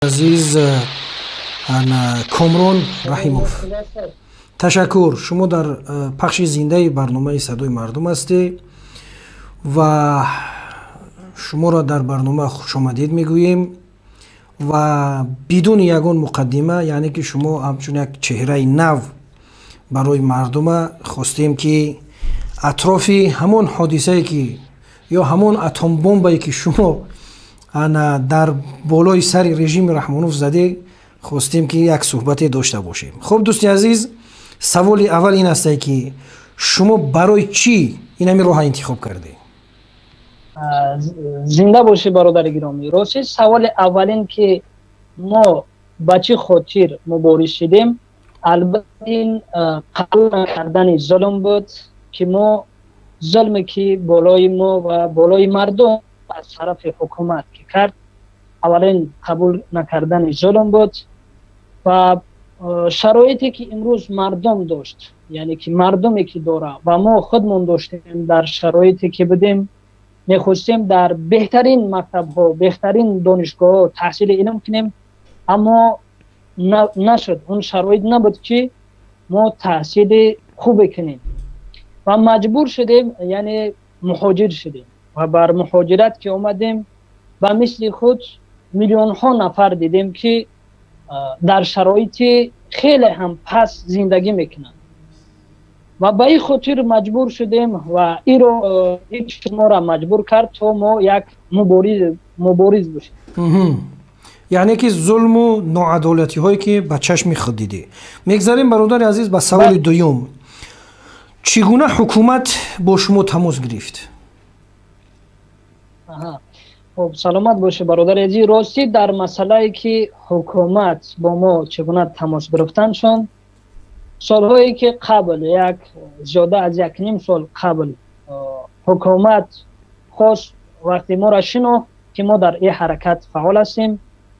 Азиз Комрон Раҳимов, ташаккур. Шумо дар пахши зиндаи барномаи «Садои мардум» ҳастед ва шуморо дар барнома хушомадед мегӯем. Ва бидуни ягон муқаддима, яъне ки шумо ҳамчун як чеҳраи нав барои мардума, хостем, ки атрофи ҳамон ҳодисае, ки ё ҳамон атомбомбае, ки шумо ана дар болои сари режими Раҳмонов заде, хостем, ки як суҳбате дошта бошем. Хуб, дӯсти азиз, саволи аввал ин астае, ки шумо барои чӣ ин ҳамин роҳа интихоб кардед? Зинда бошӣ, бародари гиромӣ. Рости, саволи аввалин, ки мо ба чӣ хотир мубориз шидем, албатта, ин қабул накардани зулм буд, ки мо зулме, ки болои мо ва болои мардум аз тарафи ҳукумат ки кард, аввалин қабул накардани зулм буд. Ва шароите, ки имрӯз мардум дошт, яъне ки мардуме ки дора ва мо худмон доштем, дар шароите ки будем, мехостем дар беҳтарин мактабҳо, беҳтарин донишгоҳҳо таҳсили илм кунем, аммо нашуд. Он шароит набуд, ки мо таҳсили хубе кунем, ва маҷбур шудем, яъне муҳоҷир шудем. Ва бар муҳоҷират ки омадем, ба мисли худ миллионҳо нафар дидем, ки дар шароити хеле ҳам паст зиндагӣ мекунанд, ва ба ин хотир маҷбур шудем ва иро моро маҷбур кард, то мо як мубориз бошем. Яъне ки зулму ноадолатиҳое, ки ба чашми худ дидӣ. Мегзарем, бародари азиз, ба саволи дуюм: чӣ гуна ҳукумат бо шумо тамос гирифт? Хуб, саломат бошед, бародари азиз. Ростӣ, дар масъалае, ки ҳукумат бо мо чӣ гуна тамос гирифтаншон, солҳое ки қабл, як зиёда аз 1.5 сол қабл, ҳукумат хост, вақте моро шинохт, ки мо дар ин ҳаракат фаъол ҳастем,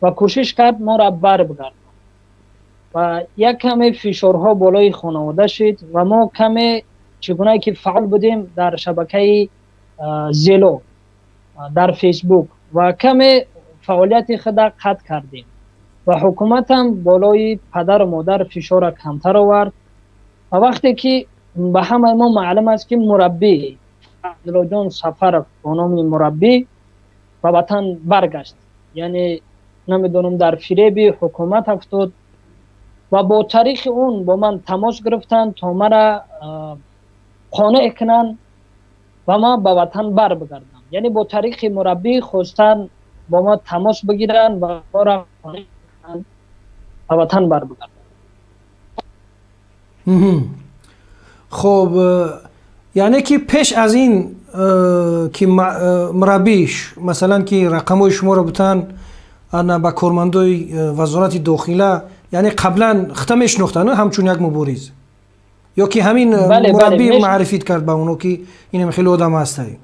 ва кӯшиш кард моро бар бигардонад, ва як каме фишорҳо болои хонавода шид, ва мо каме чӣ гунае ки фаъол будем дар шабакаи Зело, дар Фейсбук, ва каме фаъолияти худа қатъ кардем, ва ҳукуматам болои падару модар фишора камтар овард. Ва вақте ки ба ҳамаи мо маълум аст, ки мураббӣ Абдуллоҷон Сафаров бо номи мураббӣ ба ватан баргашт, яъне намедонам, дар фиреби ҳукумат афтод, ва бо тариқи он бо ман тамос гирифтанд, то мара қонеъ кунанд ва ман ба ватан бар бигардам. Яъне бо тариқи мураббӣ хостанд бо мо тамос бигиранд ва моро қонеъ кунанд, ба ватан бар бигардам. Хуб, яъне ки пеш аз ин ки мураббӣ, масалан, ки рақамҳои шуморо бутан ана ба кормандои вазорати дохила, яъне қаблан хита мешинохтанд ҳамчун як мубориз, ё ки ҳамин мураббӣ маърифит кард ба оно, ки инам хеле одам ҳастай?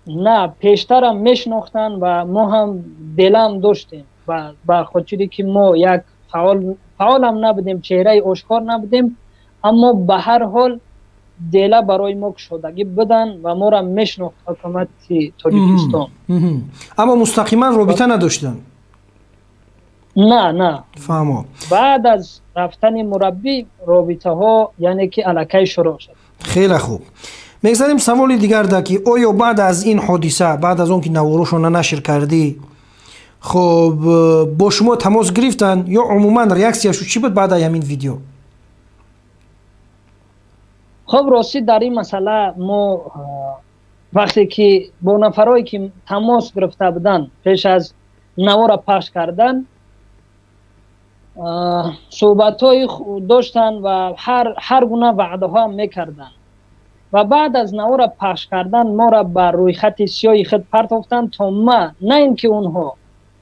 На, пештарам мешинохтанд ва мо ҳам делам доштем, ба хотире ки мо як фаъолам набудем, чеҳраи ошкор набудем, аммо ба ҳар ҳол дела барои мо кушодагӣ буданд ва моро мешинохт ҳукумати Тоҷикистон. Аммо мустақиман робита надоштанд? На. Фаҳмо. Баъд аз рафтани мураббӣ робитаҳо, яъне ки, аллакай шурӯъ шуд. Хеле хуб. Мегзарем саволи дигарда, ки оё баъд аз ин ҳодиса, баъд аз он ки наворошона нашр кардӣ, хуб, бо шумо тамос гирифтанд ё умуман реаксияшу чӣ буд баъд аз ҳамин видео? Хуб, ростӣ, дар ин масъала мо вақте ки бо нафарое ки тамос гирифта буданд, пеш аз навора пахш кардан суҳбатҳои доштанд ва ҳар гуна ваъдаҳоам мекарданд, ва баъд аз навора пахш кардан моро ба рӯйхати сиёҳи худ партофтанд, то ма, на ин ки онҳо,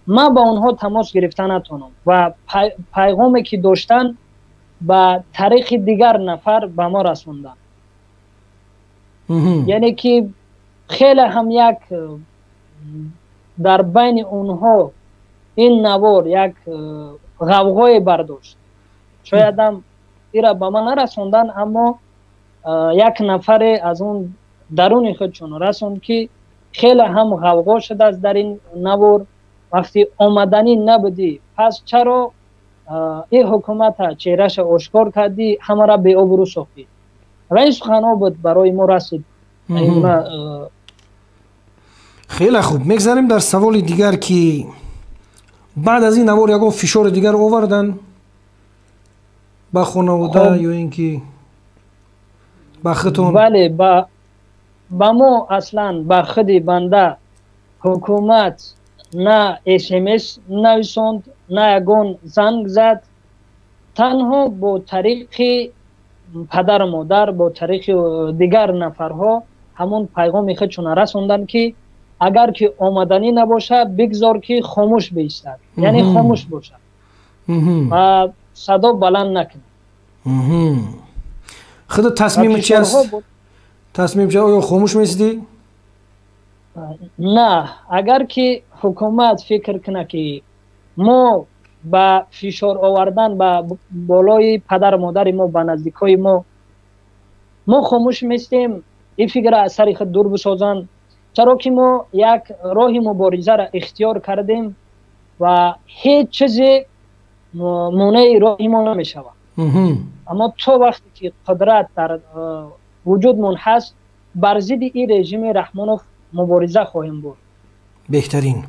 ман ба онҳо тамос гирифта натонам, ва пайғоме ки доштанд, ба тариқи дигар нафар ба мо расонданд. Яъне ки хеле ҳам як дар байни онҳо ин навор як ғавғое бардошт. Шоядам ира ба ман нарасонданд, аммо як нафаре аз он даруни худшон расонд, ки хеле ҳам ғавғо шудааст дар ин навор. Вақти омаданӣ набудӣ, пас чаро ин ҳукумата чеҳраша ошкор кардӣ, ҳамаро беобрӯ сохтӣ? Ва ин суханҳо буд барои мо расид. Хеле хуб, мегзарем дар саволи дигар, ки баъд аз ин навор ягон фишори дигар овардан ба хонавода ё ин ки ба худтон? Бале, ба мо аслан, ба худи банда ҳукумат на смс нависонд, на ягон занг зад. Танҳо бо тариқи падару модар, бо тариқи дигар нафарҳо ҳамон пайғоми худшона расонданд, ки агар ки омаданӣ набошад, бигзор ки хомӯш биистад, яъне хомӯш бошад ва садо баланд накунад. Худо тасмими чи аст? Тасмим чи, оё хомӯш месидӣ? На, агар ки ҳукумат фикр кунад, ки мо ба фишор овардан ба болои падару модари мо, ба наздикҳои мо, мо хомӯш местем, ин фикрро аз сари худ дур бисозанд. Чаро ки мо як роҳи муборизаро ихтиёр кардем ва ҳеҷ чизе монеи роҳи мо намешавад. Аммо то вақте ки қудрат дар вуҷудмон ҳаст, бар зидди ин режими Раҳмонов мубориза хоҳем бурд. Беҳтарин.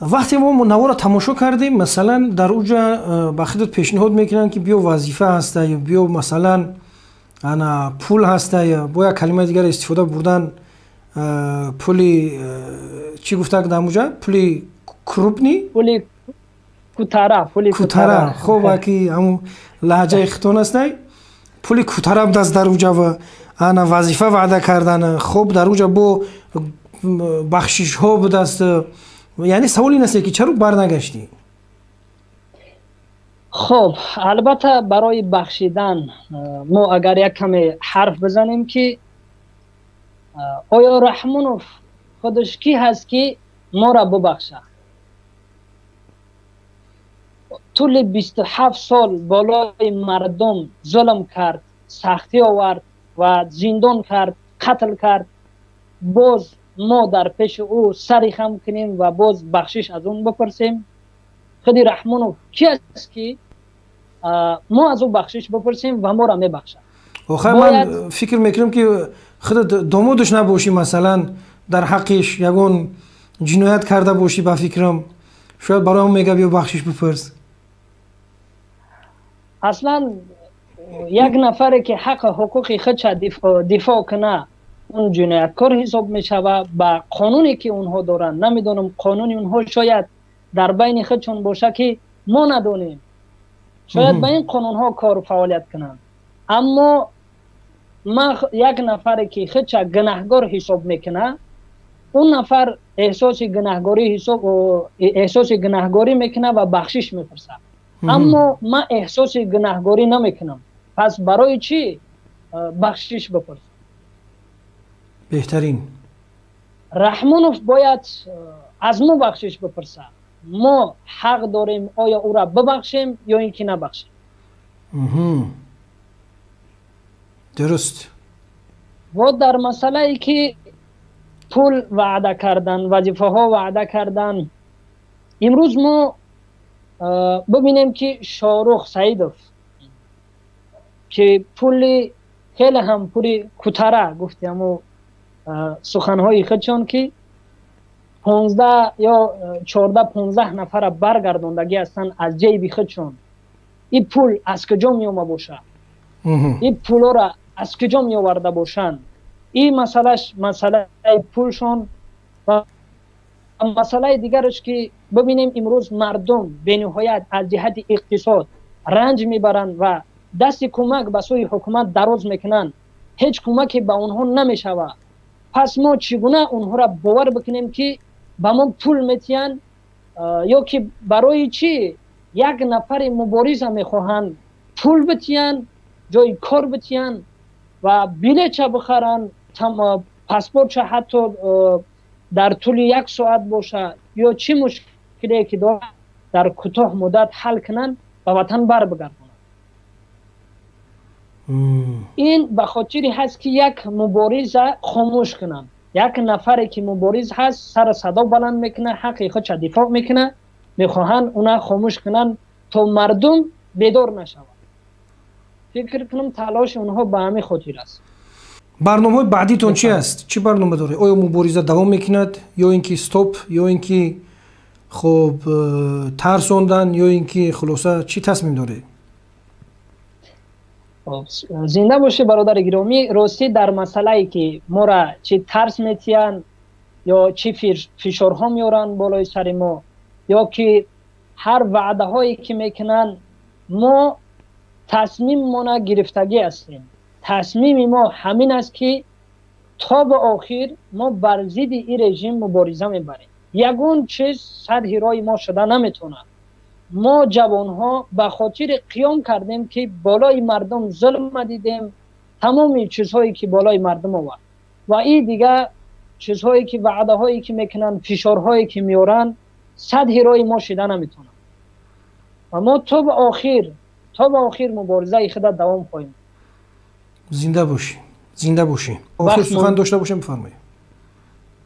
Вақте мо наворро тамошо кардем, масалан, дар уҷа ба худат пешниҳод мекунанд, ки биё, вазифа ҳаста, ё биё, масалан, ана пул ҳаста, ё бо як калимаи дигар истифода бурдан, пули чӣ гуфтак дар уҷа, пули крупный, пули кутара, пули кутара. Хоб, ки ҳамун лаҳҷаи хитон астай, пули кутара будаст дар уҷа ва ана вазифа ваъда кардан. Хоб, дар уҷа бо бахшишҳо будаст. Яъне савол ин аст, ки чаро барнагаштӣ? Хоб, албатта, барои бахшидан мо агар як каме ҳарф бизанем, ки оё Раҳмонов худаш кӣ ҳаст, ки моро бубахшад? Тӯли 27 сол болои мардум зулм кард, сахтӣ овард ва зиндон кард, қатл кард. Боз мо дар пеши ӯ сари хам кунем ва боз бахшиш аз он бипурсем? Худи Раҳмонов ки аст, ки мо аз ӯ бахшиш бипурсем ва моро мебахшад? Охир ман фикр мекунам, ки худат домодаш набошӣ, масалан, дар ҳаққиш ягон ҷиноят карда бошӣ, ба фикрам, шояд барои он мега биё бахшиш бипурс. Аслан як нафаре ки ҳаққу ҳуқуқи худша дифоъ кунад, он ҷинояткор ҳисоб мешавад ба қонуне ки онҳо доранд. Намедонам, қонуни онҳо шояд дар байни худшон боша, ки мо надонем, шояд ба ин қонунҳо кор фаъолият кунанд. Аммо ман як нафаре ки худша гунаҳгор ҳисоб мекунад, он нафар эҳсоси гунаҳгорӣ ҳисоб эҳсоси гунаҳгорӣ мекунад ва бахшиш мепурсад. Аммо ман эҳсоси гунаҳгорӣ намекунам, пас барои чӣ бахшиш бипурсам? Беҳтарин. Раҳмонов бояд аз мо бахшиш бипурсад. Мо ҳақ дорем, оё ӯра бибахшем ё ин ки набахшем. Дуруст. Во дар масъалае ки пул ваъда кардан, вазифаҳо ваъда кардан, имрӯз мо бибинем, ки Шоҳрух Саидов, ки пули хеле ҳам пули кутара гуфти, ҳамо суханҳои худшон, ки 15 ё 14, 15 нафара баргардондагӣ ҳастанд аз ҷейби худшон. Ин пул аз куҷо меома бошад? Ин пулҳоро аз куҷо меоварда бошанд? Ин масъалаш масъалаи пулшон ва масъалаи дигараш, ки бибинем, имрӯз мардум бениҳоят аз ҷиҳати иқтисод ранҷ мебаранд ва дасти кӯмак ба сӯи ҳукумат дароз мекунанд, ҳеҷ кӯмаке ба онҳо намешавад. Пас мо чӣ гуна онҳоро бовар бикунем, ки ба мо пул метиҳанд, ё ки барои чӣ як нафари мубориза мехоҳанд пул битиҳанд, ҷои кор битиҳанд ва билетча бихаранд, паспортча ҳатто дар тӯли як соат боша, ё чӣ мушкиле ки дорад, дар кӯтоҳ муддат ҳал кунанд, ба ватан бар бигардонанд? Ин ба хотире ҳаст, ки як мубориза хомӯш кунанд. Як нафаре ки мубориз ҳаст, сар садо баланд мекунад, ҳаққи худша дифоъ мекунад, мехоҳанд уна хомӯш кунанд, то мардум бедор нашавад. Фикр кунам, талоши онҳо ба ҳамин хотир аст. Барномаҳои баъдитон чи аст? Чӣ барнома доред? Оё мубориза давом мекунад ё ин ки стоп, ё ин ки хуб, тарсондан, ё ин ки хулоса, чӣ тасмим доред? Зинда бошӣ, бародари гиромӣ. Ростӣ, дар масъалае ки мора чӣ тарс метиҳанд ё чӣ фишорҳо меоранд болои сари мо, ё ки ҳар ваъдаҳое ки мекунанд, мо тасмиммона гирифтагӣ ҳастем. Тасмими мо ҳамин аст, ки то ба охир мо бар зидди ин режим мубориза мебарем. Ягон чиз садди роҳи мо шуда наметавонад. Мо ҷавонҳо ба хотири қиём кардем, ки болои мардум зулм дидем, тамоми чизҳое ки болои мардум овард ва ин дигар чизҳое ки ваъдаҳое ки мекунанд, фишорҳое ки меоранд, садди роҳи мо шида наметавонад ва мо то ба охир муборизаи худа давом хоҳем. Зинда бошӣ, зинда бошӣ. Охир сухан дошта бошем, бифармоед.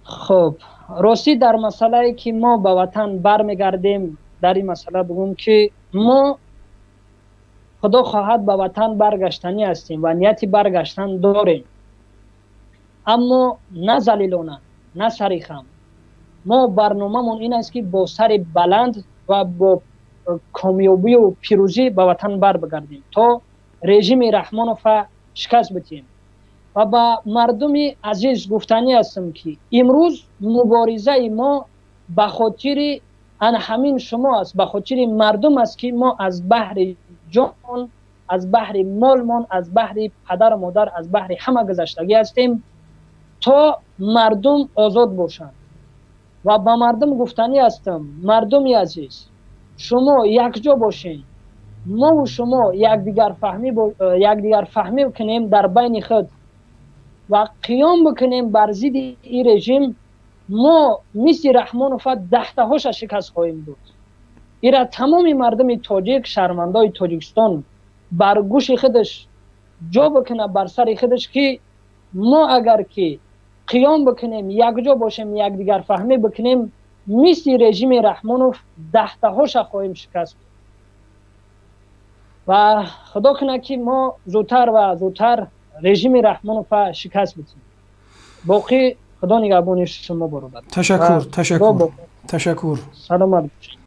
Хуб, ростӣ, дар масъалае ки мо ба ватан бармегардем, дар ин масъала бигӯм, ки мо, худо хоҳад, ба ватан баргаштанӣ ҳастем ва нияти баргаштан дорем, аммо на залилона, на сари хам. Мо барномамон ин аст, ки бо сари баланд ва бо комёбию пирӯзӣ ба ватан барбигардем, то режими Раҳмонова шикаст битиҳем. Ва ба мардуми азиз гуфтанӣ ҳастам, ки имрӯз муборизаи мо ба хотири ана ҳамин шумо аст, ба хотири мардум аст, ки мо аз баҳри ҷон, аз баҳри молмон, аз баҳри падару модар, аз баҳри ҳама гузаштагӣ ҳастем, то мардум озод бошанд. Ва ба мардум гуфтанӣ ҳастам: мардуми азиз, шумо якҷо бошед, мову шумо якдигарфаҳмӣ кунем дар байни худ ва қиём бикунем бар зидди ин режим. Мо мисли Раҳмонова даҳтаҳоша шикаст хоҳем дод. Ира тамоми мардуми тоҷик, шаҳрвандои Тоҷикистон бар гӯши худаш ҷо бикунад, бар сари худаш, ки мо агар ки қиём бикунем, якҷо бошем, якдигарфаҳмӣ бикунем, мисли режими Раҳмонов даҳтаҳоша хоҳем шикаст. Ва худо кунад, ки мо зудтар ва зудтар режими Раҳмонова шикаст битем. Боқӣ худо нигаҳбони шумо, бародар. Ташаккур, ташаккур, ташаккур. Саломат бошед.